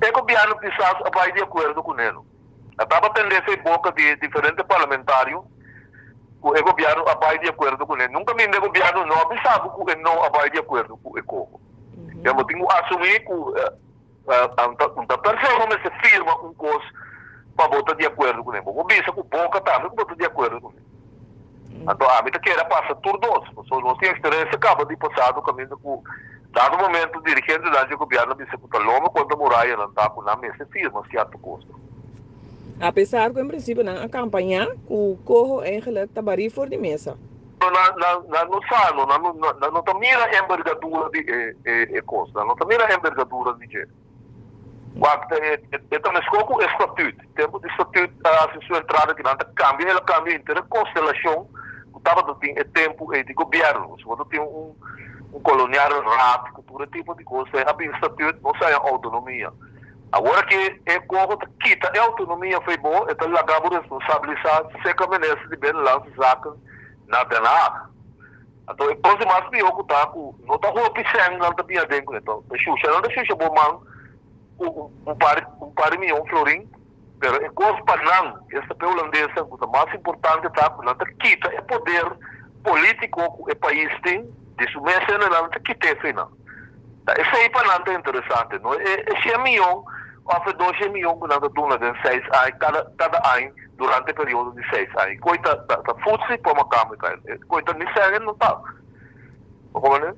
E gobièrnu Pisas a bai di akuerdo ku nelo. A tabata tende esei boka di diferente parlamentario ku e gobièrnu a bai di akuerdo kuné. Nunka minda e gobièrnu no a bisa bo ku e no a bai di akuerdo ku e koho. Ya bo tin ku asumí ku un ta persona mester firma un kos pa bo ta di akuerdo kuné. Bo por bisa ku boka tambe ku bo ta di akuerdo kuné. Anto ami ta kere a pasa tur dos, pasobra nos tin eksperensia kaba di pasado kaminda ku dado momento dirigentenan dje gobièrnu a bisa ku ta loma kontra murayanan ta ku nan mester firma sierto kosnan. Apesar ku en prinsipio nan a kampañá ku Coho eigenlik ta barí for di mesa. Pero nan no sa, no, nan no ta mira embergadura di e kos, nan no ta mira embergadura di dje. Wak, e ta meskó ku e statut. Tempu di statut a hasi su entrada ki nan ta kambia, el a kambia henter e konstelashon ku tabata tin e tempu ei di gobièrnu. Pasobra bo ta tin un koloniale raad ku tur e tipo di kos ei a bin statut, nos a haña outonomia. Awor aki e coho ta kita e autonomia fo'i bo, e ta laga bo responsabilisa seca minister di Binnenlandse Zaken na Den Haag. Anto e cos di mas pior cu ta cu no ta hopi cen nan ta bin aden cu e, ta shusha nan ta shusha bo man cu un par un par di miyon florin, pero e cos pa nan, esta p'e Holandesnan cu ta mas importante ta cu nan ta kita e poder politico cu e pais tin di su mes hende nan ta kit'e fo'i nan. Ta esei pa nan ta interesante, no e shen miyon òf e doshen miyon ku nan ta duna den seis aña, kada kada aña durante e periodo di seis aña. Koi ta ta futsi por makamba e kai. Koi ta ni sèn no ta. Bo komprende?